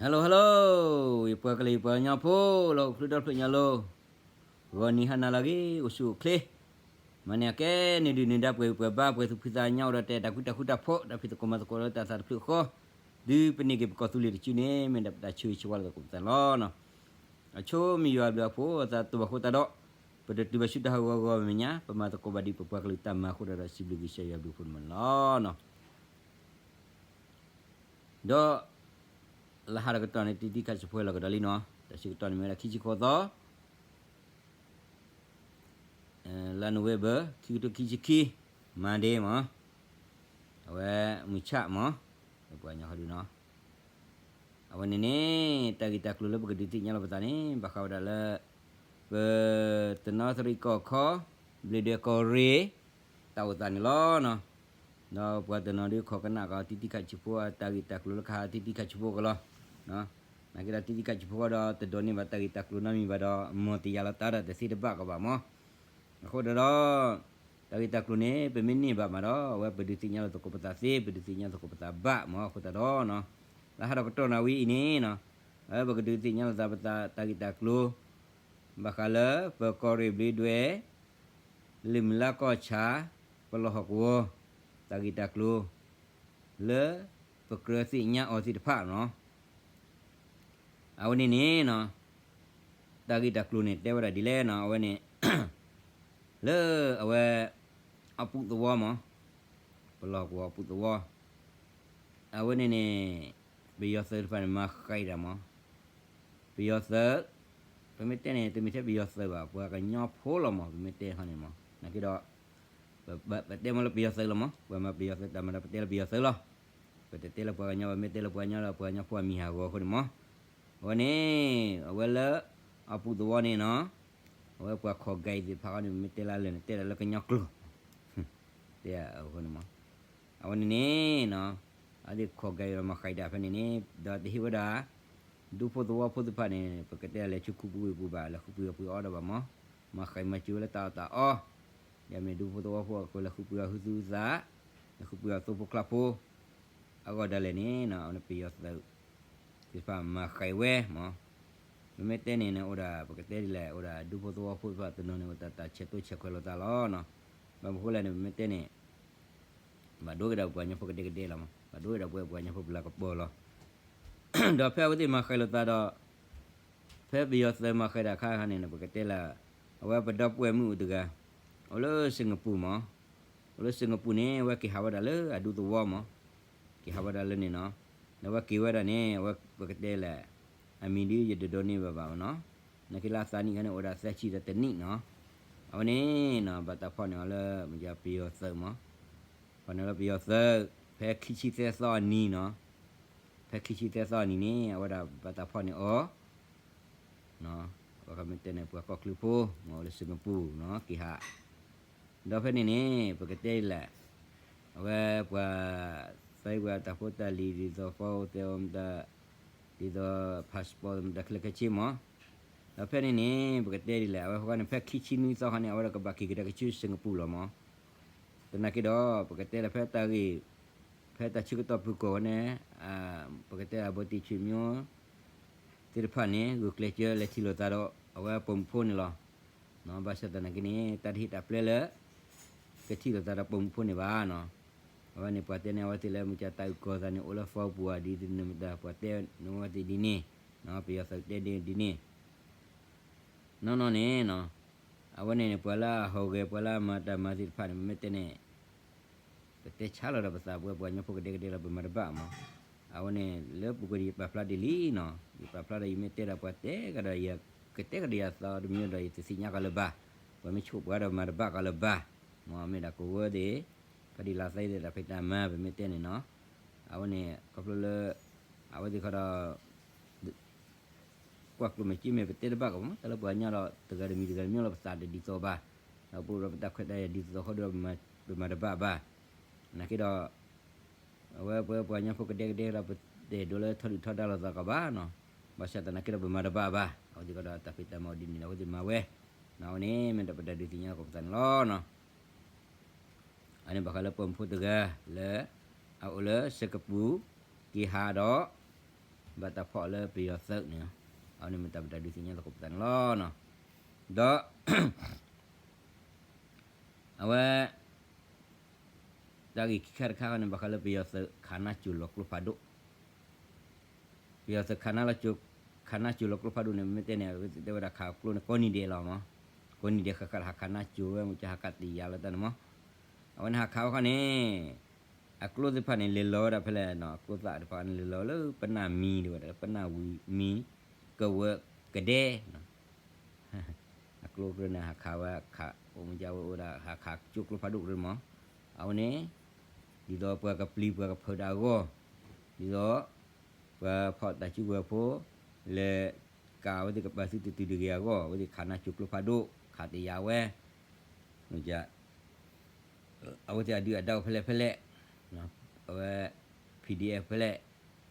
Hello hello, ယပှၤကလုာ်ယပှၤကညီဖိ လၢဟီၣ်ခိၣ်ချၢဒီဖျၢၣ်ညါလီၤ, ဂီၤနံၤဟါနၤလၢအဂ့ၤ အိၣ်ဆူၣ်အိၣ်ချ့, မၤန့ၢ်အကဲန့ၣ်ဒုးန့ၢ်ဒါပှဲၤပှဲၤဘါ ပှဲၤသူၣ်ဖှံသးညီ အိၣ်ဒီးတဲတၢ်ကူတၢ်ဃူတၢ်ဖိး တၢ်ဖံးသကိးမၤသကိးလၢတၢ်သးတဖျၢၣ်ဃီ, ဒုးပန့ၢ်က့ၤပကီၢ်သူလ့ၤတစုန့ၣ် မ့ၢ်ဒၣ်ပတၢ်ဆၢဂ့ၤဆၢဝါလၢသကိးပသးန့ၣ်လီၤ. အဆိမ့ၢ်ယွၤအဘျုးအဖှိၣ်အသးတဘၣ်ဃိသတးဒီး, ပတတုၤဘၣ်ဆူတၢ်ဟးဂီၤဂီၤမဲာ်ညါ ပမၤသကိးဘၣ်ဒ်ပပှၤကလုာ်တၢ်မၤအဃိဒီး စံးဘျုးကစၢ်ယွၤအဘျုးအဖှိၣ်န့ၣ်မးန့ၣ်လီၤ. ဒီး လၢဟါဒီးကတီၢ်န့ၣ် တံၤတံၤခးဆံးဖိလီၤကဒီးလံနီၤ, တၢ်ဆၢကတီၢ်န့ၣ်မ့ၢ်ဝဲဒၣ်ခံဆံဃိးသီ လါနိၣ်ဝ့ဘၢၣ် ခံကထိခံဆံခံ, Monday မး, အဝဲမုၢ်ဆၣ်မး, ပပှၤကညီဟီဒုနီၤ, အဝဲန့ၣ်န့ၣ် တၢ်ဂ့ၢ်တၢ်ကျိၤလၢပကဒုးသ့ၣ်ညါလီၤပသးန့ၣ် ဘၣ်ဃးဝဲဒၣ်လၢ ပ တနီသရံၣ်ကီၢ်ခီ, ဘျ့းဒွဲၣ်ကီၢ်ရ့ၣ် တၢ်အိၣ်သးန့ၣ်လီၤ. ဒီးပှၤတနီၤဒုးခိးကနၣ်ကီးတံၤတံၤခးဆံးဖိအတၢ်ဂ့ၢ်တၢ်ကျိၤလၢကဟးတံၤတံၤခးဆံးဖိကလီၤ. နာ်က့ဒီးတံၤတံၤခးဆံးဖိဃီဒီး တဒိးန့ၢ်ဘၣ်တၢ်ဂ့ၢ်တၢ်ကျိၤနီတမံၤဘၣ်ဒီး မ်တယာ်လီၤတၢ်ဒီးတသ့တဘၣ်ကီးဘၣ်မး. အဃိဒီး တၢ်ဂ့ၢ်တၢ်ကျိၤန့ၣ် ပမ့ၢ်န့ၢ်ဘၣ်မးဒီး အဝဲပဒုးသ့ၣ်ညါလီၤသကိးပသးသ့ ပဒုးသ့ၣ်ညါသကိးပသးဘၣ်မး. အဃိသတးဒီး လၢဟါဒီးကတီၢ်နၣ်ဝံၤအံၤန့ၣ် အဝဲပကဒုးသ့ၣ်ညါလီၤသးပသးတၢ်ဂ့ၢ်တၢ်ကျိၤ ဘၣ်ဃးလၢ ပကီၢ်ရ့ၣ်ဘျ့းဒွဲၣ် လ့ၣ်မုၢ်လါကီၢ်ဆၣ် ပလီၢ်ဟီၣ်ကဝီၤ တၢ်ဂ့ၢ်တၢ်ကျိၤ လၢပကြၢးသ့ၣ်ညါအီၤသ့ၣ်တဖၣ်နီၤ. အဝဲန့ၣ်န့ၣ် တၢ်ဂ့ၢ်တၢ်ကျိၤန့ၣ် တဲဝဲဒၣ်ဒ်လဲၣ်နီၤ, အဝဲန့ၣ် လၢအဝဲ အပူးသဝီမး, ပလီၢ်ဟီၣ်ကဝီၤအပူးသဝီ အဝဲန့ၣ်န့ၣ် ပယီၤသုးတဖၣ်န့ၣ် မၤဃံးတၢ်မး, ပယီၤသုး ပမ့ၢ်တဲန့ၣ် တမ့ၢ်ထဲပယီၤသုးဘၣ် ပှၤကညီဖိလီၤမး ပမ့ၢ်တဲဟီန့ၣ်မး, နာ်က့ဒီး ပတဲမ့ၢ်လၢပယီၤသုးလီၤမး, ပှၤမၤပယီၤသုးတၢ်မၤဒီး ပတဲလၢပယီၤသုးလီၤ. ပတတဲလၢပှၤကညီဘၣ်, မ့ၢ်တဲလၢပှၤကညီဒီး ပှၤကညီဖိအမံၤဟးဂီၤအဃိန့ၣ်မး, အဝဲန့ၣ် အဝဲလၢ အပူးသဝီန့ၣ်နီၤ, အဝဲပှၤခိးဃံးသ့ၣ်တဖၣ်ဃီန့ၣ် မ့ၢ်တဲလၢလၢာ်န့ၣ် တဲဒၣ်လၢကညီကျိာ် တဲအဃိန့ၣ်မး, အဝဲန့ၣ်န့ၣ် အဝဲသ့ၣ်ခိးဃံးဒီးမၤဃံးတၢ်ဖဲန့ၣ်န့ၣ် ဒီးတဟ့ၣ်ဝဲဒၣ် ဒူဖိသဝီဖိသ့ၣ်တဖၣ်န့ၣ် ပကတဲလဲၤဆူခူပူၤဝ့ၢ်ပူၤဘၣ် လဲၤဃုပှ့ၤအီၣ်ပှ့ၤအီဒီးဘၣ်မး, မၤဃံးမၤစၢၤဝဲလၢတၢ်အီၣ်တၢ်အီ, ယမ့ၢ်ဒူဖိသဝီဖိအဃိ လဲၤဃုပှ့ၤအီၣ်ဟုသူၣ်ဟုသး, လဲၤဃုပှ့ၤအီၣ်သိဖိကျါဖိ အဂီၢ်ဒၣ်လဲာ်န့ၣ် အဝဲန့ၣ်ပယီၤသုးသ့ၣ်တဖၣ်မၤဃံးဝဲမး, ပမ့ၢ်တဲန့ၣ်န့ၣ် အိၣ်ဒၣ် ပကတဲဒ်လဲၣ် အိၣ်ဒၣ်ဒူဖိသဝီဖိသ့ၣ်တဖၣ်တနီၤန့ၣ် အိၣ်တၢ်တၢ်ဆဲးတိဆဲးခွဲးလိာ်သးလီၤ. ဘၣ်မနုၤဃိလဲၣ်န့ၣ် ပမ့ၢ်တဲန့ၣ် ဘၣ်ဒိက့ၤဒီးပှၤကညီဖိကဒဲကဒဲလီၤမး, ဘၣ်ဒိက့ၤဒီးပှၤကညီဖိပလၤကပီၤလီၤ. ဒီးဖဲအဝဲသ့ၣ်မၤဃံးလိာ်သးဒီး ဖဲပယီၤသုးမၤဃံးတၢ်အခါန့ၣ် ပကတဲလၢ အဝဲပဒီပုၢ်ဝဲၢ်မုၣ်အိၣ်တဂၤ အိၣ်လၢစ့ၣ်ကပူၤမး, အိၣ်လၢစ့ၣ်ကပူၤန့ၣ် အဝဲက့ၤဟးဝဲဒၣ်လၢအဒူသဝီမး, က့ၤဟးဝဲဒၣ်လၢန့ၣ်နီၤ, ဒီးအဝဲက့ၤဝဲဒၣ်န့ၣ် အဝဲပကတဲလၢ အမံၤဒ်ယတဒိးန့ၢ်ဘၣ်ဘၣ်နီၤ, နာ်က့လၢအသးနံၣ်ခါန့ၣ် အိၣ်ဒၣ်သၢဆံဒီးတနံၣ်နီၤ, အဝဲန့ၣ်နီၤ ဘၣ်တၢ်ဖီၣ်န့ၢ်အီၤလၢ မ့ၢ်ပယီၤသုးမး, ဖီၣ်န့ၢ်လၢပယီၤသုး ဖဲခံဆံသၢသီအနံၤနီၤ, ဖဲခံဆံသၢသီအနံၤန့ၣ် အဝဲဒၣ်ဘၣ်တၢ်ဖီၣ်န့ၢ်အီၤ အဝဲမ့ၢ်တဲန့ၣ် ပှၤကီၢ်ချၢဖိ မ့ၢ်အိၣ်လၢစ့ၣ်ကပူၤနီၤ က့ၤဟး, ဒီးဖဲန့ၣ်န့ၣ် ပကတဲဒ်လဲၣ်, အဝဲပှၤ သးပှၤတၢ်ဖိတၢ်လံၤ ဒ်သိး ဖီသဲမတၤ ဒ်သိး passport မတၤခဲလၢာ်ခဲဆ့မး, ဒီးဖဲန့ၣ်န့ၣ် ပကတဲဒ်လဲၣ် အဝဲဃီန့ၣ် ဖဲခံဆံနွံသီခါန့ၣ် အဝဲဒၣ်ကဘၣ်က့ၤကဒါက့ၤဆူစ့ၣ်ကပူၤလီၤမး, သနာ်က့ဒီး ပကတဲလၢဖဲတၢ်ဂ့ၢ် ဖဲတၢ်ဆၢကတီၢ်ဖုၣ်ကိာ်ဝဲန့ၣ် ပကတဲလၢ ဘိတံၣ်ဆွေမျိုး သ့ၣ်တဖၣ်န့ၣ် ဂုာ်ကျဲးစၢးလဲၤထံၣ်လိာ်သးဒီး အဝဲပိာ်မုၣ်ဖိန့ၣ်လီၤ. ဘၣ်ဆၣ်သနာ်က့န့ၣ် တၢ်တဟ့ၣ်တၢ်ပျဲလၢ ကထံၣ်လိာ်သးဒီးပိာ်မုၣ်ဖိန့ၣ်ဘၣ်နီၤ. အဝဲန့ၣ် ပှၤတဲန့ၢ်အဝဲသ့ၣ်လၢ မုၢ်ကတၢၢ်တၢ်အုၣ်ကီၤသးန့ၣ် အိၣ်လၢ phone ပူၤဧါ ဒ်သိးန့ၣ်မတၤ ပှၤတဲန့ၢ်အဝဲသ့ၣ်ဒ်န့ၣ်, ပယီၤသုးတဲဒ်န့ၣ်ဒ်န့ၣ် နီၢ်နီၢ်န့ၣ်နီၤ, အဝဲန့ၣ်န့ၣ် ပှၤလၢအဟီၣ်ဂဲၤ ပှၤလၢအမၤတၢ်မၤသ့ၣ်တဖၣ်န့ၣ် ပမ့ၢ်တဲန့ၣ် ပတဲဆါလီၤဒီးပသးပှဲၤ ပှၤကညီဖိကဒဲကဒဲလီၤ ပမၤတဘၣ်မး. အဝဲန့ၣ် လၢပူၤကွံာ်ဒီးယပာ်ဖျါဒ်လံနီၤ, ယပာ်ဖျါဒီးယမ့ၢ်တဲဒၣ်ပှၤတဲကဒီးယၤ ကတဲကဒီးယၤသီတမံၤဒီး ယတသ့ၣ်ညါကီးလၢၤဘၣ်, ပှၤမ့ၢ်ဆိၣ်ပှၤဒီးမၤတဘၣ်ကီးလၢၤဘၣ်, မ့ၢ်ဒၣ်ကဝၢသ့ၣ် ဖဲဒ်လါသ့ၣ်တၢ်ဖံးတၢ်မၤ ပမ့ၢ်တဲန့ၣ်နီၤ, အဝဲန့ၣ် ခီဖျိလၢ အဝဲသ့ၣ်ခီဒီး ကွၢ်ကျိၤမဲာ်စ့မဲာ် ပတဲတဘၣ်ကီးမး တၢ်လၢပှၤကညီဒီး တဂၤတမံၤတဂၤတမံၤလီၤ ပသးတဒ်သိးဘၣ်, ဒီးပအိၣ်ဒီးပတၢ်ခွဲးတၢ်ယာ်ဒ်သိးဃီဒီး ပမၤတဘၣ်ဘၣ်, နာ်က့ဒီး အဝဲပှၤကညီဖိကဒဲကဒဲဒီး ပတအဲၣ်ဒိးလၢထီဒုၣ်ထီဒါလိာ်သးကီးဘၣ်နီၤ, ဘၣ်ဆၣ်သနာ်က့ဒီး ပမၤတဘၣ်ဘၣ်, အဝဲသ့ၣ်ခီဒီး တၢ်ဖံးတၢ်မၤအီၤဒ်န့ၣ်ဒီး အဝဲသ့ၣ်မၤဝဲ, အဝဲန့ၣ်မ့ၢ်ဒီးပတၢ်ဒုးသ့ၣ်ညါကီးပသးန့ၣ်လီၤနီၤ. အန့ၣ်ဘၣ်ဃးလၢပိာ်မုၣ်ဖိတဂၤလၢ အအိၣ်လၢစ့ၣ်ကပူၤ က့ၤဟးဒီး ဘၣ်တၢ်ဖီၣ်အီၤလၢပယီၤသုးန့ၣ်, အဝဲန့ၣ်မ့ၢ်တၢ်ပတၢ်ဒုးသ့ၣ်ညါသကိးပသးန့ၣ်လီၤ. ဒီး အဝဲ တၢ်ဂ့ၢ်ခံခါတခါန့ၣ် ဘၣ်ဃးလၢပယီၤသုးခးနါစိၤလီၤကျိဖးဒိၣ်, ပယီၤသုးခးနါလီၤစိၤ, ခးနါစိၤလီၤကျိဖးဒိၣ်န့ၣ် မ့ၢ်တဲန့ၣ် တဲဝဲဒၣ်ခးကျိန့ၣ် ကိးနံၤဒဲးလီၤမး, ကိးနံၤဒဲးဃၣ်ဃၣ်လၢဟးခးနါစိၤဝဲ မ့ၢ်ကဟးခးတယၤလီၤတၢ်န့ၣ်မး, အဝဲန့ၣ်ဟးခးဝဲခီန့ၣ် အကျိသ့ၣ်တဖၣ်န့ၣ် လဲၤလီၤဝဲဒၣ်ဖဲလဲၣ်နီၤ, အကျိသၣ်တဖၣ်န့ၣ် လဲၤလီၤဝဲလၢပနၢ်မံၤဒ်ဝဲဒၣ် ပနၢ်ဝံၤမံၤ ကဝၢၤကဒဲ အကျိကရၢန့ၣ် ဟးခးဝဲခး အိၣ်မူကဝဲအိၣ်ဒၣ် ဟးခးကၠိကျိဖးဒိၣ်ကရၢမး, အဝဲန့ၣ် ဒ်သိးပှၤကပျံၤပှၤကဖုးတၢ်အဂီၢ်, ဒ်သိး ပှၤဖီၣ်တၢ်စုကဝဲၤဖိ လဲၤကးအဝဲသ့ၣ်ကပၤသုတတုၤတဂ့ၤအဂီၢ် အဝဲသ့ၣ်ခးနါစိၤကျိဖးဒိၣ် ခးတယၤဝဲ အဝဲသ့ၣ်အဒုၣ်အဒါအိၣ်ဖဲလဲၣ်ဖဲလဲၣ်, အဝဲ P D F ဖဲလဲၣ်,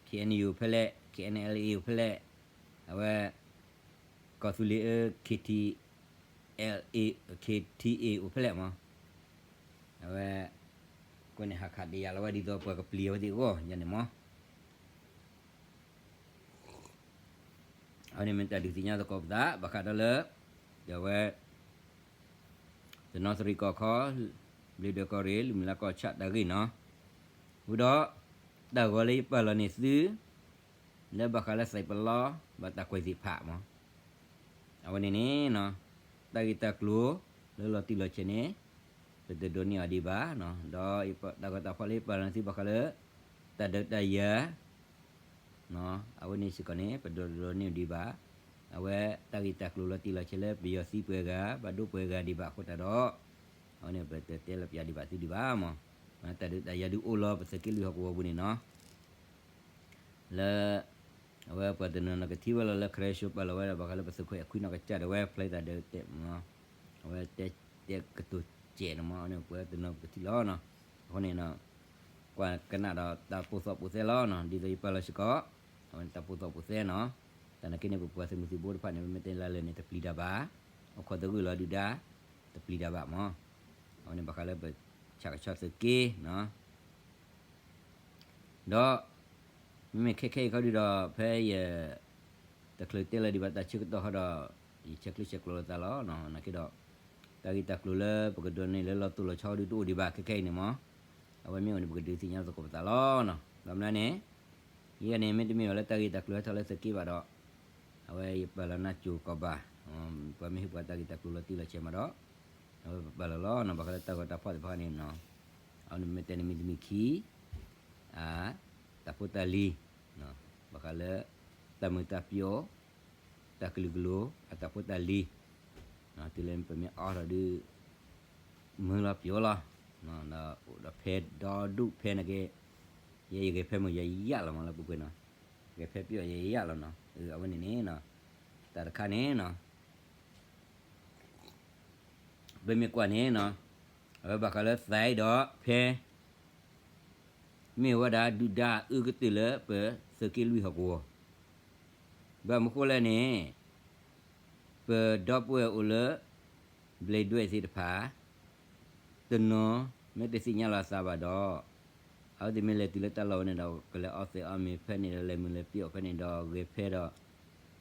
K N U ဖဲလဲၣ်, K N L A ဖဲလဲၣ်, အဝဲ ကီၢ်သူလ့ၤအၢ K T L A, K T A အိၣ်ဖဲလဲၣ်မး, အဝဲ ကိးန့ၣ်ဟးခးတယၤလီၤဝဲဒ်သိးပှၤကပျံၤအဝဲသ့ၣ်အဂီၢ်ယၤန့ၣ်မး အဝဲန့ၣ်မ့ၢ်တၢ်ဒုးသ့ၣ်ညါသကိးပသး ဘၣ်ဃးဒီးလၢ ဒီးဝဲ တနီသရံၣ်ကီၢ်ခီ, ဘျ့ဒွဲၣ်ကီၢ်ရ့ၣ် လၢမုၢ်လၢ်ကီၢ်ဆၣ်တၢ်ဂ့ၢ်နီၤ, ဝံၤဒီး တၢ်ဂီၤလၢယပာ်လီၤန့ၢ်သု လၢဘၣ်ဃးလၢသဲးပလီ ဘၣ်တၢ်ကွဲးသ့ၣ်တဖၣ်မး အဝဲန့ၣ်န့ၣ် တၢ်ဂ့ၢ်တၢ်ကျိၤ လၢလီၤတံၢ်လီၤဆဲးန့ၣ် ပတဒိးန့ၢ်အီၤဒံးဘၣ်, ဒီးတၢ်ဂီၤတၢ်ဖီၣ်လၢယပာ်လီၤန့ၢ်သုဘၣ်ဃးလၢ တၢ်ဒုးတၢ်ယၤ အဝဲန့ၣ်စ့ၢ်ကီးန့ၣ် ပဒိးဒိးန့ၢ်အီၤဒံးဘၣ်, အဝဲတၢ်ဂ့ၢ်တၢ်ကျိၤလီၤတံၢ်လီၤဆဲးလၢပယီၤသံပှဲၤဂၤ ဘၣ်ဒိပှဲၤဂၤဒံးဘၣ်အဃိသတးဒီး အဝဲန့ၣ်ပတတဲလီၤပျးဒံးဘၣ်သုဒံးဘၣ်မး, တၢ်ဒုးတၢ်ယၤဒုးအိၣ်လီၤပသုးက့လွံၢ်ဟီၣ်ကဝီၤပူၤန့ၣ်နီၤ လၢ အဝဲပှၤတနီၤနီၤကထံၣ်ဝဲလီၤလၢ ခရဲၡိ ပာ်လီၤဝဲဒၣ်ဘၣ်ဃးလၢပသုးခိၣ်အဲၣ်ခွံနီၢ်ကစၢ်ဒၣ်ဝဲ ဖျါသးဒုးတဲမး, အဝဲတဲတဲကတိၤစဲးန့ၣ်မး အဝဲန့ၣ်ပှၤတနီၤကထံၣ်လီၤနီၤ, အဃိန့ၣ် ကွၢ်ကနၣ်ဒီးတၢ်ပိာ်သီၣ်ပိာ်သဲလီၤနီၤ, ဒ်သိးယပာ်လီၤစ့ၢ်ကီး အဝဲန့ၣ်တၢ်ပိာ်သီၣ်ပိာ်သဲနီၤ, တၢ်နာ်က့န့ၣ် ပပှၤသုးမုၢ်သံၣ်ဘိတဖၣ်န့ၣ် မ့ၢ်တဲလၢလၢာ်န့ၣ် တပျံၤတၢ်ဘၣ်, အိၣ်ခိးသဂၢၢ်လီၤဒုၣ်ဒါ တပျံၤတၢ်ဘၣ်မး, အဝဲန့ၣ်ဘၣ်ဃးလၢပဆၣ်ကဆီသုးက့နီၤ ဒီး မ့မ့ၢ်ခဲခဲအံၤခီဒုဒီး ဖဲယ တချုးတဲလၢၤဒံးဘၣ်တၢ်ဆၢကတီၢ်ခီဒီး ယဆဲးကျၢဆဲးကျိးလိာ်သးလီၤ. နာ်က့ဒီး တၢ်ဂ့ၢ်တၢ်ကျိၤလၢပကဒိးန့ၢ်လၢလီၤတိၢ်လီၤဆီဒုတအိၣ်ဒံးဘၣ်ခဲခဲအံၤန့ၣ်မး, အဝဲမ့ၢ်အိၣ်န့ၣ် ပကဒုးသ့ၣ်ညါသကိးပသးလီၤ. ဘၣ်မနုၤန့ၣ် ယဲန့ၣ် မ့တမ့ၢ်ဘၣ်လၢတၢ်ဂ့ၢ်တၢ်ကျိၤဟဲထီၣ်လၢသုးက့ဘၣ်ဒီး အဝဲယပာ်လီၤနါစိၤကီၢ်ဘၣ်, ပှၤမ့ၢ်ဟ့ၣ်ပှၤတၢ်ဂ့ၢ်တၢ်ကျိၤလီၤတံၢ်လီၤဆဲးမးဒီး အဝဲပပာ်လီၤလီၤ. ဘၣ်ဃးလၢတၢ်ဂီၤတၢ်ဖီၣ်သ့ၣ်တဖၣ်န့ၣ် အဝဲန့ၣ်မ့ၢ်တဲန့ၣ်မ့ၢ်တမံၤခံ အ တၢ်ဖိတၢ်လံၤ ဘၣ်ဃးလၢ တၢ်မုာ်တၢ်ပျီၣ် တၢ်ကလုာ်ကလိၤ အတၢ်ဖိတၢ်လံၤ တုၤလၢပမ့ၢ်အီထီၣ်ဒုး မုာ်လီၤပျီၣ်လီၤ ဒီးအိၣ်ဒီးဖဲဒီဒူၣ်ဖဲန့ၣ်က့ ယဲယဂဲၤဖဲမုာ်ယဲယယၣ်လီၤမးလၢပူၤကွံာ်နီၤ ဂဲၤဖဲပျီၣ်ယဲယယၣ်လီၤနီၤ အဝဲန့ၣ်န့ၣ် တၢ်တခါန့ၣ်နီၤ ပမ့ၢ်ကွၢ်န့ၣ်နီၤ အဝဲဘၣ်ဃးလၢသးအံၤဒီးဖဲ မ့ၢ်ဝဲဒၣ်ဒုၣ်ဒါအုၣ်ကတၢၢ်လၢပသုးက့လွံၢ်ဟီၣ်ကဝီၤ ဘၣ်မနုၤဃိလဲၣ်န့ၣ် ပဒီပုၢ်ဝဲၢ်အိၣ်လၢ ဘျ့ဒွဲၣ်သ့ၣ်တဖၣ် တနီၤမ့ၢ်တသ့ၣ်ညါလီၤသးဘၣ်ဒီး အဝဲသ့ၣ်မ့ၢ်လဲၤတုၤလၢတၢ်လီၢ်ဝဲန့ၣ်ဒီး ကလဲၤအီသဲးအီမ့ၤဖဲန့ၣ်ဒီး လဲၤမုာ်လဲၤပျီၣ်ဖဲန့ၣ်ဒီး ဂဲၤဖဲဒီး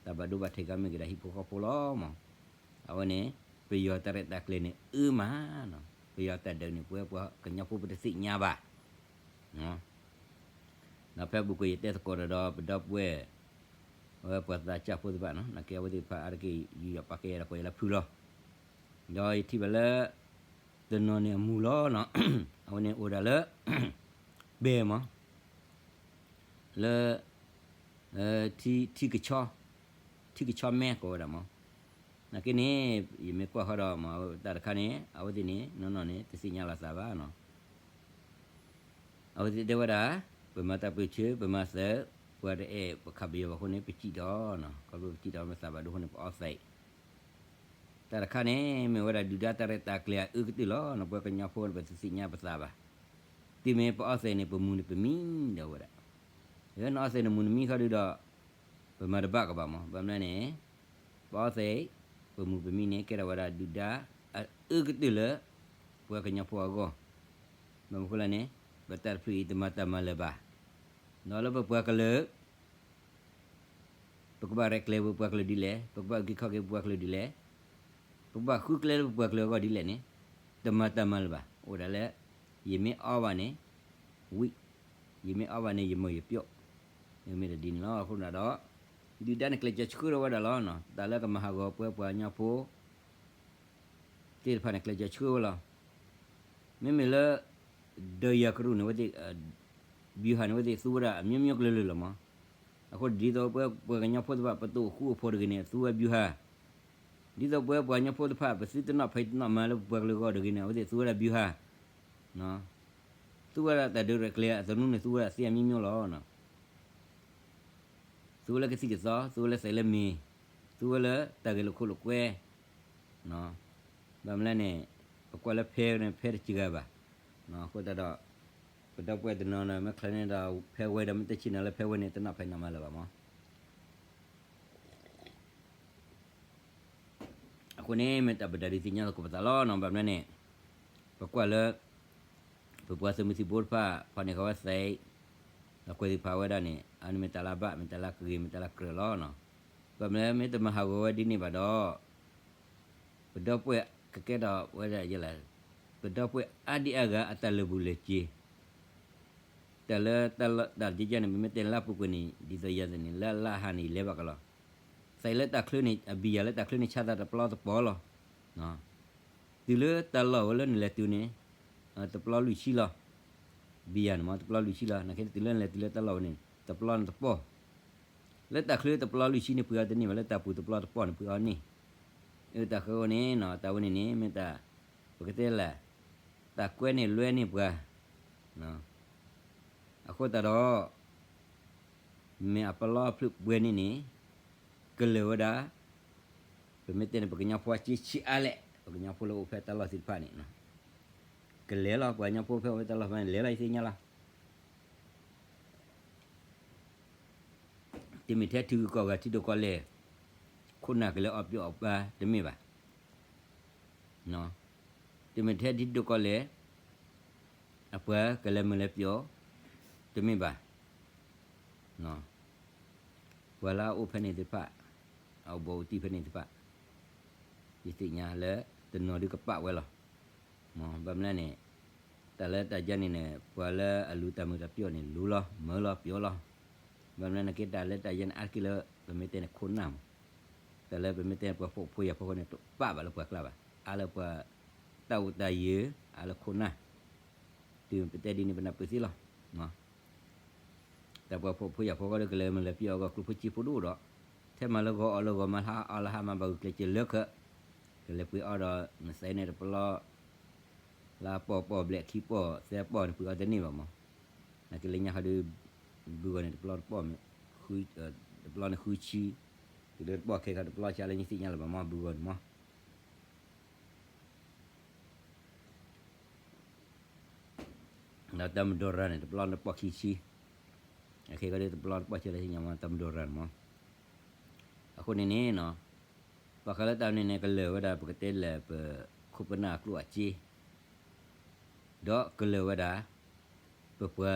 တၢ်ဘၣ်ဒိဘၣ်ထံးကမ့ၢ်က့ၤဒီးဟံၣ်ဖိဃီဖိလီၤမး အဝဲန့ၣ် ပယီၤတၢ်ရဲၣ်တၢ်ကျဲၤန့ၣ်အၢမးနီၤ ပယီၤတၢ်ဒုးန့ၣ် ပဝဲပှၤကညီဖိပတသ့ၣ်ညါဘၣ် ဒီးဖဲအပူၤကွံာ်ယတဲသကိးဒီးပဒီပုၢ်ဝဲၢ် အဝဲပှၤသးစၢ်ဖိသ့ၣ်တဖၣ်နီၤ နာ်က့အဝဲသ့ၣ်တဖၣ်အါတက့ၢ် ယူးယီၣ်ပာ်ကဲယၤဒီးကွၢ်ယၤလၢဖုလီၤ ဒီးယထံၣ်ဘၣ်လၢ တနီၤန့ၣ်အမူၤလီၤနီၤ အဝဲန့ၣ်အိၣ်ဒၣ်လၢ ဘဲမး လၢ ထံ ထံကဆီ ထံကဆီမဲကိးဝဲဒၣ်မး နာ်က့န့ၣ် ယမ့ၢ်ကွၢ်ဃီဒီးမး တၢ်တခါန့ၣ် အဝဲသ့ၣ်န့ၣ် နီၢ်နီၢ်န့ၣ် တသ့ၣ်ညါလီၤသးဘၣ်နီၤ အဝဲသ့ၣ်တဲဝဲဒၣ် ပမၤတၢ်ပၢၢ်ဆၢ ပမၤသး ပှၤတအဲၣ်ပခးပယီၤဘၣ်အဃိန့ၣ် ပစံၣ်ထီၣ်နီၤ ခီဖျိပစံၣ်ထီၣ်မ့ၢ်သးဘၣ်ဒိအဃိန့ၣ် ပအီသံး တၢ်တခါန့ၣ် မ့ၢ်ဝဲဒၣ်ဒုၣ်ဒါတၢ်ရဲၣ်တၢ်ကျဲၤအအၢကတၢၢ်လီၤနီၤ ပှၤကညီဖိန့ၣ် ပတသ့ၣ်ညါပသးဘၣ် တုၤမ့ၢ်ပအီသံးန့ၣ် ပမူန့ၣ်ပမံဒီးဝဲဒၣ် နအီသံးန့ၣ်မူန့ၣ်မံခီဒုဒီး ပမၤတဘၣ်ကဘၣ်မး ဘၣ်မနုၤန့ၣ် ပအီသံး ပမူပမံန့ၣ် ကဲထီၣ်ဝဲဒၣ်ဒုၣ်ဒါအအၢကတၢၢ်လၢ ပှၤကညီဖိအဂီၢ် ဘၣ်မနုၤဃိလဲၣ်န့ၣ် ပတၢ်တဖျၢၣ်အံၤတမၤတၢ်မၤလၢၤဘၣ် ဒီးလၢပပှၤကလုာ် ပကဘၣ်ရဲၣ်ကျဲၤပပှၤကလုာ်ဒ်လဲၣ်, ပကဘၣ်အုၣ်က့ၤခီၣ်က့ၤပပှၤကလုာ်ဒ်လဲၣ်, ပကဘၣ်ဃုကျဲလၢပပှၤကလုာ်အဂီၢ်ဒ်လဲၣ်န့ၣ်, တမၤတၢ်မၤလၢၤဘၣ်. အိၣ်ဒၣ်လၢ ယမ့ၢ်အီဘၣ်န့ၣ် ဝံၣ်, ယမ့ၢ်အီဘၣ်န့ၣ် ယမၢယပျီၣ်, မ့ၢ်တဒ်န့ၣ်လီၤ. အဃိန့ၣ်ဒီး ဒုၣ်ဒါန့ၣ်ကျဲးစၢးဆှၢထီၣ်ဝဲဒၣ်လီၤ. တၢ်လၢကမၤဟးဂီၤပှၤပှၤကညီဖိ သ့ၣ်တဖၣ်န့ၣ် ကျဲးစၢးဆှၢဝဲလီၤ. မ့မ့ၢ်လၢ ဒီးယၤကရူၢ်န့ၣ်ဝဲသ့ၣ် ဗျူဟာ န့ၣ် ဝဲသ့ၣ်သူဝဲဒၣ်အမျိုးမျိုးကလုာ်လၢ်လၢ်မး. အဃိဒ်သိးပဝဲပှၤကညီဖိတဖၣ် ပသူၣ်အဃူအဖိးတဂ့ၤန့ၣ် သူဝဲ ဗျူဟာ, ဒ်သိးပဝဲပှၤကညီဖိတဖၣ် ပသုတနီၣ်ဖံးတနီၣ်မၤလၢပပှၤကလုာ်အဂီၢ်တဂ့ၤန့ၣ် အဝဲသ့ၣ်သူဝဲဒၣ် ဗျူဟာ, သူဝဲဒၣ်တၢ်ဒုးရဲၣ်ကျဲၤအသနူန့ၣ် သူဝဲဒၣ်သ့အမျိုးမျိုးလီၤ. သူဝဲလၢကသံၣ်ကသီ, သူဝဲလၢသးလၢမ့ၤ, သူဝဲလၢတၢ်ဂဲၤလိာ်ခိၣ်လိာ်ကွဲ, ဘၣ်မနုၤလဲၣ်န့ၣ် ပကွၢ်လၢဖဲန့ၣ် ဖဲတစှၤဂၤဘၣ်. အဃိသတးဒီး ပဒီပုၢ်ဝဲၢ်တနီၤန့ၣ် မ့ၢ်ချၢန့ၣ်ဒီး ဖဲဝဲဒီး မ့ၢ်တဆ့ၣ်နီၤလၢဖဲဝဲန့ၣ် တနီၣ်ဖံးနီၣ်မၤလၢၤဘၣ်မး. အဃိန့ၣ် မ့ၢ်တၢ်ပဒုးသ့ၣ်ညါသကိးပသးလီၤ. ဘၣ်မနုၤလဲၣ်န့ၣ် ပကွၢ်လၢ ပပှၤသုးမုၢ်သံၣ်ဘိတဖၣ် ဖီၣ်န့ၢ်ဃာ်ဝဲသဲး ဒီးကွဲးသ့ၣ်ဖးဝဲဒၣ်န့ၣ် အန့ၣ်မ့ၢ်တၢ်လၢအဘၣ် မ့ၢ်တၢ်လၢအဂ့ၤ မ့ၢ်တၢ်လၢအကြၢးလီၤ. ဘၣ်မနုၤလဲၣ် မ့ၢ်တမၤဟးဂီၤဝဲဒ်န့ၣ်ဘၣ်ဒီး ပဒီပုၢ်ဝဲၢ်ကကဲထီၣ်ဝဲဒၣ်ယဲလၢ ပဒီပုၢ်ဝဲၢ်အါဒံအါဂၤအတၢ်လၢာ်ဘူၣ်လၢာ်စ့ၤ တၢ်လၢတၢ်လီၢ်တၢ်ယဲၢ်န့ၣ် ပမ့ၢ်တဲလၢအပူၤကွံာ်န့ၣ် ဒ်သိးယၤသ့ၣ်န့ၣ် လၢအလါဟါန့ၣ် ယလဲၤဘၣ်ကလီၤ. သဲးလၢတၢ်ချၢန့ၣ် အဘံယၤလၢတၢ်ချၢန့ၣ် ဆါသးတပျီတပီၤလီၤ. တုၤလၢတၢ်လီၢ်ဝဲလၢနလဲၤတုၤန့ၣ် တပျီလွံၢ်ဆံလီၤ. ဘံယၤန့ၣ်မ့ၢ်တပျီလွံၢ်ဆံလီၤ. နာ်က့တုၤလၢနလဲၤတုၤလၢတၢ်လီၢ်ဝဲန့ၣ် တပျီန့ၣ်တပီၤ လၢတၢ်ချၢတပျီလွံၢ်ဆံန့ၣ် ပှ့ၤအီၤတန့ၢ်ဘၣ်, လၢတၢ်ပူၤတပျီတပီၤန့ၣ် ပှ့ၤအီၤန့ၢ်. အတၢ်ဃၢၤန့ၣ် တၢ်ဝဲန့ၣ်န့ၣ် မ့ၢ်တၢ် ပကတဲလဲၣ် တၢ်ကွဲန့ၢ်လွဲန့ၢ်ပှၤ အဃိသတးဒီး မ့ၢ်အပလီၢ်ဖျၢၣ်ပှဲၤန့ၣ်န့ၣ် ကလၢာ်ဝဲဒၣ် ပမ့ၢ်တဲန့ၣ် ပကညီဖိအစ့ဆံးအါလဲၣ်, ပကညီဖိလၢအိၣ်ဖဲတၢ်လီၢ်သ့ၣ်တဖၣ်န့ၣ် ကလဲၤလီၤ. ပှၤကညီဖိဖဲအိၣ်ဖဲတၢ်လီၢ်ဖဲန့ၣ် လဲၤလီၤယသ့ၣ်ညါလီၤ. တမ့ၢ်ထဲထံဂုၤကီၢ်ဂၤ ထံဒိၣ်ကီၢ်လဲၢ် ခိၣ်နၢ်ကလဲၤအီၣ်ပၠီအီၣ်ပၢ်တမ့ၢ်ဘၣ်. တမ့ၢ်ထဲထံဒိၣ်ကီၢ်လဲၢ် အပှၤကလဲၤမုၢ်လဲၤပၠီ တမ့ၢ်ဘၣ်. ပှၤလၢအအိၣ်ဖဲန့ၣ်သ့ၣ်တဖၣ် အအိၣ်ဘူးအိၣ်တံၢ်ဖဲန့ၣ်သ့ၣ်တဖၣ် ယသ့ၣ်ညါလၢတနီၤဒုကပာ်ဝဲလီၤ. ဘၣ်မနုၤလဲၣ်န့ၣ် တၢ်လၢတၢ်ယဲၢ်န့ၣ်န့ၣ် ပှၤလၢအလူၤတၢ်မုာ်တၢ်ပၠီန့ၣ် လူၤလီၤ မၢလီၤပၠီလီၤ. ဘၣ်မနုၤလဲၣ်န့ၣ် က့တၢ်လၢတၢ်ယဲၢ်န့ၣ် အါတက့ၢ်လၢ ပမ့ၢ်တဲန့ၣ်ခိၣ်နၢ်မး, တၢ်လၢပမ့ၢ်တဲန့ၣ် ပှၤဖှီၣ်ဖိယာ်ဖိဃီန့ၣ် တပာ်ဘၣ်လၢပှၤကျါဘၣ်, အါလၢပှၤတၢ်အိၣ်တၢ်ယၢၤ အါလၢခိၣ်နၢ်, တုၤပတဲဒ်န့ၣ် ပနၢ်ပၢၢ်သ့လီၤ. တၢ်ပှၤဖှီၣ်ဖိယာ်ဖိဃီဒီးကလဲၤမုၢ်လဲၤပၠီအဂီၢ်ကျိၣ်ဖိစ့ဖိဒိၣ်ဒီး ထဲမၤလၢဂီၤအီၣ်လၢဂီၤ မၤလၢဟါအီၣ်လၢဟါ မၤဘၣ်ဂုာ်ကျဲးစၢးလၢခၢး, ကလဲၤပှ့ၤအီၣ်ဒီး နသဲန့ၣ်တပျီ လၢအပီၢ်ပီၢ်ဘျဲၣ်ခံပီၢ်သၢပီၢ်န့ၣ် ပှ့ၤအီၣ်တန့ၢ်ဘၣ်မး. နာ်က့လၢညါဃီဒီး ဘုဂီၢ်န့ၣ်တပျီတပီၢ်မ့ၢ် တပျီန့ၣ်ဃုဆံ, တုၤလၢတပီၢ်ခဲခါတပျီဆံးလၢညါသ့ၣ်ညါလၢၤဘၣ်မး ဘုဂီၢ်န့ၣ်မး. ဒီးတၢ်မဒိရၤန့ၣ် တပျီန့ၣ်တပီၢ်ခံဆံ, အခဲခီဒီးတပျီတပီၢ်ဆံးလၢညါမး တၢ်မဒိရၤန့ၣ်မး. အဃိန့ၣ်န့ၣ် ဘၣ်ဃးလၢတၢ်န့ၣ်န့ၣ် ကလၢာ်ဝဲဒၣ် ပကတဲလဲၣ် ပခိၣ်ပနၢ်အကျိၣ်အစ့ ဒီးကလၢာ်ဝဲဒၣ် ပပှၤ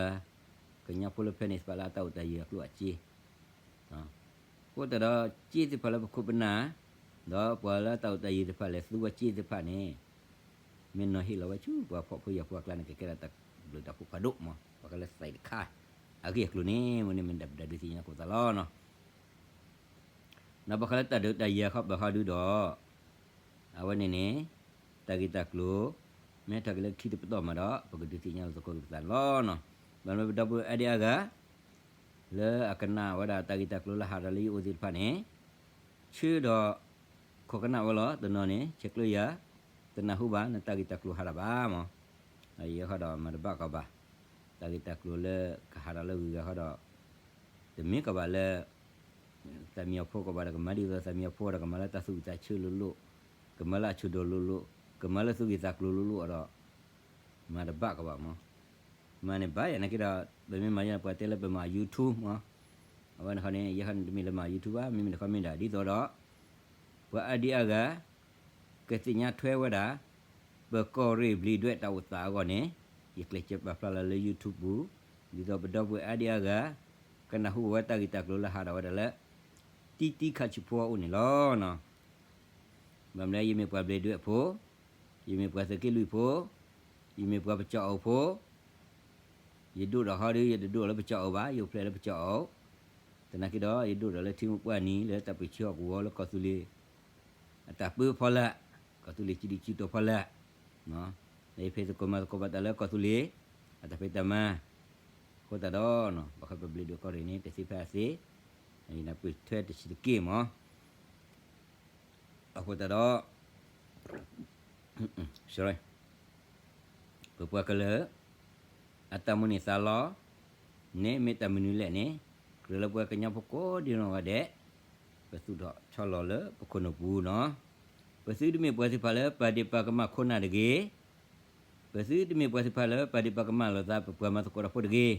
ကညီဖိလၢဖဲန့ၣ်သ့ၣ်တဖၣ်လၢအတၢ်အိၣ်တၢ်ယၢၤအကျိၣ်အစ့, အဃိသတးဒီး စ့သ့ၣ်တဖၣ်လၢပခိၣ်ပနၢ် ဒီးပှၤလၢတၢ်အိၣ်တၢ်ယၢၤသ့ၣ်တဖၣ်လဲၤသူဝဲစ့သ့ၣ်တဖၣ်န့ၣ် မ့ၢ်နီၤဟ့ၣ်လီၤဝဲဆူပှၤဖှီၣ်ဖိယာ်ဖိအကျါန့ၣ် ကကဲဒၣ်တၢ်ဘျုးတၢ်ဖှိၣ်ဖးဒိၣ်မး. ပှၤကလၢသးတခါ အဂ့ၢ်အကျိၤန့ၣ် မ့ၢ်န့ၣ်မ့ၢ်တၢ်ပဒုးသ့ၣ်ညါသကိးသးလီၤနီၤ. ဒီးဘၣ်ဃးလၢတၢ်ဒုးတၢ်ယၤခီပၤဃီဒုဒီး အဝဲန့ၣ်န့ၣ် တၢ်ဂ့ၢ်တၢ်ကျိၤ မ့ၢ်ဟဲထီၣ်က့ၤလၢခံတပတီၢ်မးဒီး ပကဒုးသ့ၣ်ညါသကိးက့ၤပသးန့ၣ်လီၤနီၤ. ဘၣ်မနုၤပဒီပုၢ်ဝဲၢ်အါဒံအါဂၤ လၢအကနၣ်ဝဲဒၣ်တၢ်ဂ့ၢ်တၢ်ကျိၤလၢဟးထီၣ်လၢယအိၣ်သ့ၣ်တဖၣ်န့ၣ် ဆၢဒီး ခိးကနၣ်ဝဲလီၤ. တနီၤန့ၣ် ဆဲးကျၢယၤ တနၢ်ဟူဘၣ် နတၢ်ဂ့ၢ်တၢ်ကျိၤဟးထီၣ်ဘၣ်မး. ယဲဃီဒီးမၤတဘၣ်ကီးဘၣ် တၢ်ဂ့ၢ်တၢ်ကျိၤလၢကဟးထီၣ်လၢဂုၤဂၤဃီဒီး တမ့ၢ်ကီးဘၣ်လၢ သးမံအီၤဖိကီးဘၣ်ဒီး ကမၤဒ်သိးသးမံအီၤဖိဒီး ကမၤလၢတၢ်သူၣ်ဝံၣ်သးဆၢလိၤလိၤ, ကမၤလၢအဆူၣ်ဒိၣ်လိၤလိၤ, ကမၤလၢသူၣ်ဂ့ၤသးကျိၤလိၤလိၤအီၤဒီး မၤတဘၣ်ကီးဘၣ်မး. မၤန့ၣ်ဘၣ်ယၤနာ်က့ဒီး ပမ့ၢ်မၤယဲန့ၣ် ပှၤတဲလၢပမၤ YouTube မး. အဝဲန့ၣ်ဃီန့ၣ် ယဲဃီန့ၣ်တမ့ၢ်လၢမၤ YouTube ဘၣ်, မ့မ့ၢ်တခီမ့ၢ်ဒၣ် ဒ်သိးဒီး ပှၤအါဒံအါဂၤ ကသ့ၣ်ညါထွဲဝဲဒၣ် ပကီၢ်ရ့ၣ်ဘျံးဒွဲၣ်တၢ်အိၣ်သးအဂီၢ်န့ၣ် ယကျဲးစၢးပာ်ဖျါလီၤလၢ YouTube ပူၤ, ဒ်သိးပဒီပုၢ်ဝဲၢ်အါဒံအါဂၤ ကနၢ်ဟူဝဲတၢ်ဂ့ၢ်တၢ်ကျိၤလၢဟးထီၣ်ဝဲဒၣ်လၢ တံတံခးဆူဖိအအိၣ်န့ၣ်လီၤ. ဘၣ်မနုၤလဲၣ် ယမ့ၢ်ပှၤဘျ့းဒွဲၣ်ဖိ, ယမ့ၢ်ပှၤသုးက့လွံၢ်ဖိ, ယမ့ၢ်ပှၤပကၠီၣ်အီၤဖိ, ယဒိၣ်ဒီးဟီဒီး ယတဒိၣ်လၢပကၠီၣ်အီၤဘၣ်, ယအိၣ်ဖျဲၣ်လၢပကၠီၣ်အီၤ, သနာ်က့ဒီး ယဒိၣ်ဒီးလၢထံမိၢ်ပှၢ်နံၤ လၢတၢ်ပၢဆှၢဟီၣ်ကဝီၤလၢကီၢ်သူလ့ၤ အတၢ်ပၢဖီလာ်, ကီၢ်သူလ့ၤစုဒုစုတီၤဖီလာ်, လၢယဖံးသကိးမၤသကိးဘၣ်တၢ်လၢကီၢ်သူလ့ၤ အတၢ်ဖံးတၢ်မၤ, အဃိသတးဒီး ဘၣ်ဃးပဘျ့းဒွဲၣ်ကီၢ်ရ့ၣ်န့ၣ် တသ့ဖဲအသ့, ယနၢ်ပၢၢ်ထွဲတဆံးတက့ၢ်မး, အဃိသတးဒီး ပပှၤကလုာ် အတၢ်မိၣ်န့ၢ်သးလီ န့ၣ်မ့ၢ်တၢ်မနုၤလဲၣ်န့ၣ်, ကြၢးလၢပှၤကညီဖိကိးဒံနီၢ်ဂၤဒဲး, ပသူၣ်ထီၣ်ဆီလီၤလၢပခိၣ်နူာ်ပူၤနီၤ, ပသုတမ့ၢ်ပှၤသ့ၣ်တဖၣ်လၢပာ်ဒ့ၣ်ပာ်ကမၣ်ခိၣ်နၢ်တဂ့ၤ, ပသုတမ့ၢ်ပှၤသ့ၣ်တဖၣ်လၢပာ်ဒ့ၣ်ပာ်ကမၣ်လိာ်သးပပှၤမၤသကိးတၢ်ဖိတဂ့ၤ,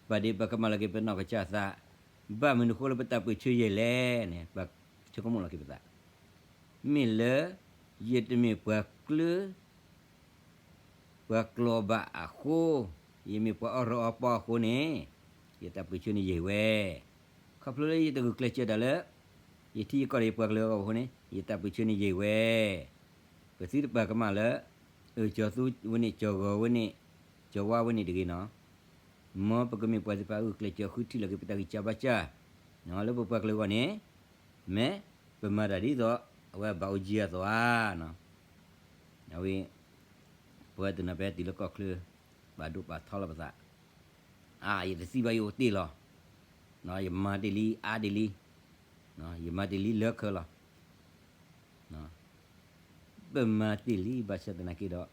ပာ်ဒ့ၣ်ပာ်ကမၣ်လီၤက့ၤပနီၢ်ကစၢ်သး, ဘၣ်မနုၤဃိလၢပတၢ်ပၢဆှၢယဲၢ်လဲၣ်န့ၣ် ပဆိကမိၣ်လီၤက့ၤပသး, မ့ၢ်လၢ ယတမ့ၢ်ပှၤကျၢ ပှၤကျီဘၣ်အဃိ, ယမ့ၢ်ပှၤအီၣ်ရၢအီပီအဃိန့ၣ်, ယတၢ်ပၢဆှၢန့ၣ်ယဲၢ်ဝဲ, ခီဖျိလၢယတဂုာ်ကျဲးစၢးဒၣ်လၢ ယထံယကီၢ်ဒီးယပှၤကလုာ်အဂီၢ်အဃိန့ၣ် ယတၢ်ပၢဆှၢန့ၣ်ယဲၢ်ဝဲ, ပသုတပာ်ကမၣ်လၢ အၢၣ်ကၠီၤသူဝဲန့ၣ် ကၠီၤဂီၤဝဲန့ၣ် ကၠီၤဝါဝဲန့ၣ်တဂ့ၤနီၤ, မ်ပကမ့ၢ်ပှၤသ့ၣ်တဖၣ်ဂုာ်ကျဲးစၢးဃုထံၣ်လီၤက့ၤပတၢ်ဂံၢ်စၢ်ဘါစၢ်, လၢပပှၤကလုာ်အဂီၢ်န့ၣ်, မ့ၢ်ပမၤတၢ်ဒ်သိး အဝဲဘၣ်အိၣ်ကံအသိးဧါနီၤ, အဝဲ ပဝဲတနီၤဖဲတုၤလၢကီၢ်ချၢ ဘၣ်ဒိဘၣ်ထီလီၤပသး, အါ ယတသံဘၣ်ယအိၣ်တ့ၢ်လီၤ, ယမၤတ့ၢ်လံအါဒ်လံ, ယမၤတ့ၢ်လံလၢခၢလီၤ, ပမၤတ့ၢ်လံဘၣ်ဆၣ်သနာ်က့ဒီး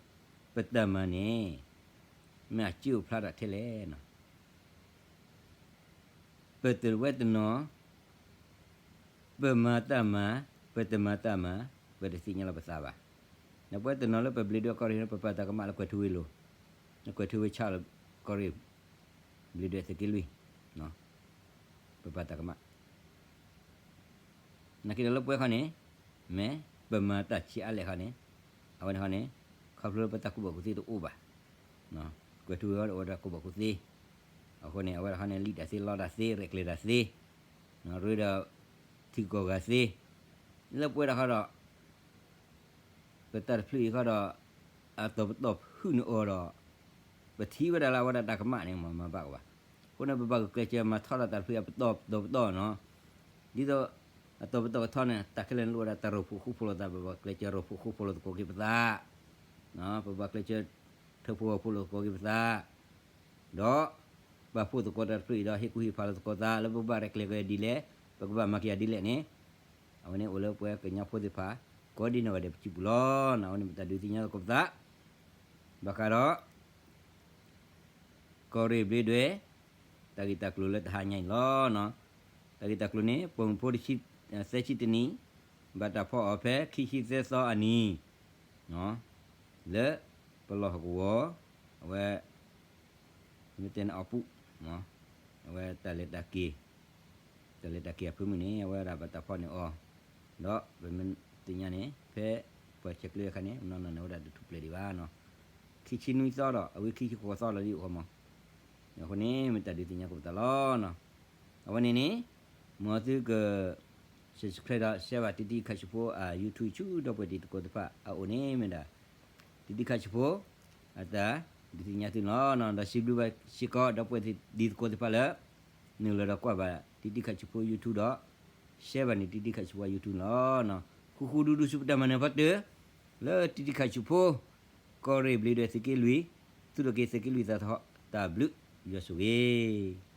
ပတၢ်မၤန့ၣ် မ့ၢ်အစ့အိၣ်ဖျါထီၣ်ထဲလဲၣ်နီၤ, ပတဝဲတနီၤ ပမၤတၢ်မၤ, ပတမၤတၢ်မၤ, ပတသ့ၣ်ညါလီၤပသးဘၣ်. ဒီးပဝဲတနီၤလၢပဘျ့းဒွဲၣ်ကီၢ်ရ့ၣ်န့ၣ် ပပာ်တၢ်ကမၣ်လၢကွဲၤထူဝ့ၤလိၤ, လၢကွဲၤထူဝ့ၤဆၣ်လၢကီၢ်ရ့ၣ်, ဘျ့းဒွဲၣ်သုးက့လွံၢ်, ပပာ်တၢ်ကမၣ် နာ်က့ဒီးလၢပဝဲခီန့ၣ်, မ့ၢ်ပမၤတၢ်ဆံးအါလဲၣ်ခီန့ၣ်, အဝဲန့ၣ်ခီန့ၣ်, ခီဖျိလၢပတၢ်ကူၣ်ဘၣ်ကူၣ်သ့တအိၣ်ဘၣ်, ကွဲၤထူဝ့ၤအိၣ်ဒီးတၢ်ကူၣ်ဘၣ်ကူၣ်သ့, အဃိန့ၣ် အဝဲဒၣ်ခီန့ၣ် လံၣ်တၢ်သ့လီတၢ်သ့ ရဲၣ်ကျဲၤတၢ်သ့, ရ့ဒီးထံကီၢ်ဂၤသ့, လၢပဝဲဒၣ်ခီဒီး ပတၢ်တဖျၢၣ်အံၤခီဒီး, အတီၤပတီၢ်ဖုၣ်န့ၢ်အီၤဒီး, ပထံၣ်ဝဲဒၣ်လၢအဝဲဒၣ်တၢ်ကမၣ်န့ၣ် မ့ၢ်မၤဘၣ်ကဘၣ်. အဃိန့ၣ် ပဘၣ်ဂုာ်ကျဲးစၢးမၤထီၣ်ဒီးတၢ်တဖျၢၣ်အပတီၢ်ပတီၢ်ပတီၢ်နီၤ. ဒ်သိး အတီၤပတီၢ်ကထီန့ၣ် တၢ်ခဲလၢာ်န့ၣ်အိၣ်ဝဲဒၣ်တၢ်ရိၣ်ဖှိၣ်ဃူဖိးလိာ်သး ပဘၣ်ကျဲးစၢးရိၣ်ဖှိၣ်ဃူဖိးလိာ်သကိးက့ၤပသး, ပဘၣ်ကျဲးစၢး ထၢဖှိၣ်ဂီၢ်ဖှိၣ်လိာ်သကိးက့ၤပသး ဒီး ပာ်ဖှိၣ်သကိးတၢ်တဖျၢၣ်အံၤဒီး ဟ့ၣ်ကူၣ်ဟ့ၣ်ဖးလိာ်သကိးသး လၢပဘၣ်ရဲၣ်ကျဲၤက့ၤဒ်လဲၣ်, ပကဘၣ်မၤက့ၤယၤဒ်လဲၣ်န့ၣ်, အဝဲန့ၣ်အိၣ်လၢပှၤကညီဖိသ့ၣ်တဖၣ် ကိးဒံနီၢ်ဂၤဒဲးပစုပူၤလီၤ. အဝဲန့ၣ်ပတၢ်ဒုးသ့ၣ်ညါသကိးပသး ဘၣ်ဃးဒီး ကီၢ်ရ့ၣ်ဘျ့းဒွဲၣ် တၢ်ဂ့ၢ်တၢ်ကျိၤလၢတဟါညါအံၤလီၤ. တၢ်ဂ့ၢ်တၢ်ကျိၤန့ၣ် ပိာ်မုၣ်ဖိတဆံ, သၢဆံတနံၣ်, ဘၣ်တၢ်ဖီၣ်အီၤဖဲခံဆံသၢသီအနံၤ လၢပလီၢ်ဟီၣ်ကဝီၤ, အဝဲ မ့ၢ်တဲန့ၣ်အီၤပူၤ, အဝဲတၢ်လဲၤတၢ်က့ၤ, တၢ်လဲၤတၢ်က့ၤအဖၢမုၢ်န့ၣ် အဝဲဒၣ်ဘၣ်တၢ်ဖီၣ်န့ၢ်အီၤ, ဒီးပမ့ၢ်သ့ၣ်ညါန့ၣ် ဖဲပှၤဆဲးကျိးအခါန့ၣ် နီၢ်နီၢ်န့ၣ် အဝဲဒၣ်တထူၣ်ဖျဲးဒံးဘၣ်နီၤ. ခံဆံနွံသီဒီး အဝဲခံဆံဃိးသီလီၤဒ်အိၣ်ဃီမး, အဃိန့ၣ် မ့ၢ်တၢ်ဒုးသ့ၣ်ညါကိးပသးလီၤ. အဝဲန့ၣ်န့ၣ် မ်သုက subscribe ဒီး share ဘၣ်တံတံခးဆူဖိအ YouTube ဆူ ဒီပုၢ်ဝဲၢ်တံၤသကိးသ့ၣ်တဖၣ်အအိၣ်န့ၣ်မ့ၢ်ဒၣ် တံတံခးဆူဖိ အတၢ်ဒုးသ့ၣ်ညါသုန့ၣ်လီၤ. ဒီးစံးဘျုးဘၣ်စ့ၢ်ကီး ဒီပုၢ်ဝဲၢ်တံၤသကိးသ့ၣ်တဖၣ်လၢ နုာ်လီၤဒီးကွၢ်ဘၣ်တံတံခးဆူဖိ YouTube ဒီး share ဘၣ်န့ၣ် တံတံခးဆူဖိ YouTube န့ၣ်လီၤ. ဃူဃူဒူဒူဆူပတၢ်မၤနၢၤဖီတၢၢ် လၢတံတံခးဆူဖိ ကီၢ်ရ့ၣ်ဘျ့းဒွဲၣ်သုးက့လွံၢ် သုးထီၣ်က့ၤသုးက့လွံၢ်သးထီၣ် တၢ်ဘျုးယွၤဆိၣ်ဂ့ၤ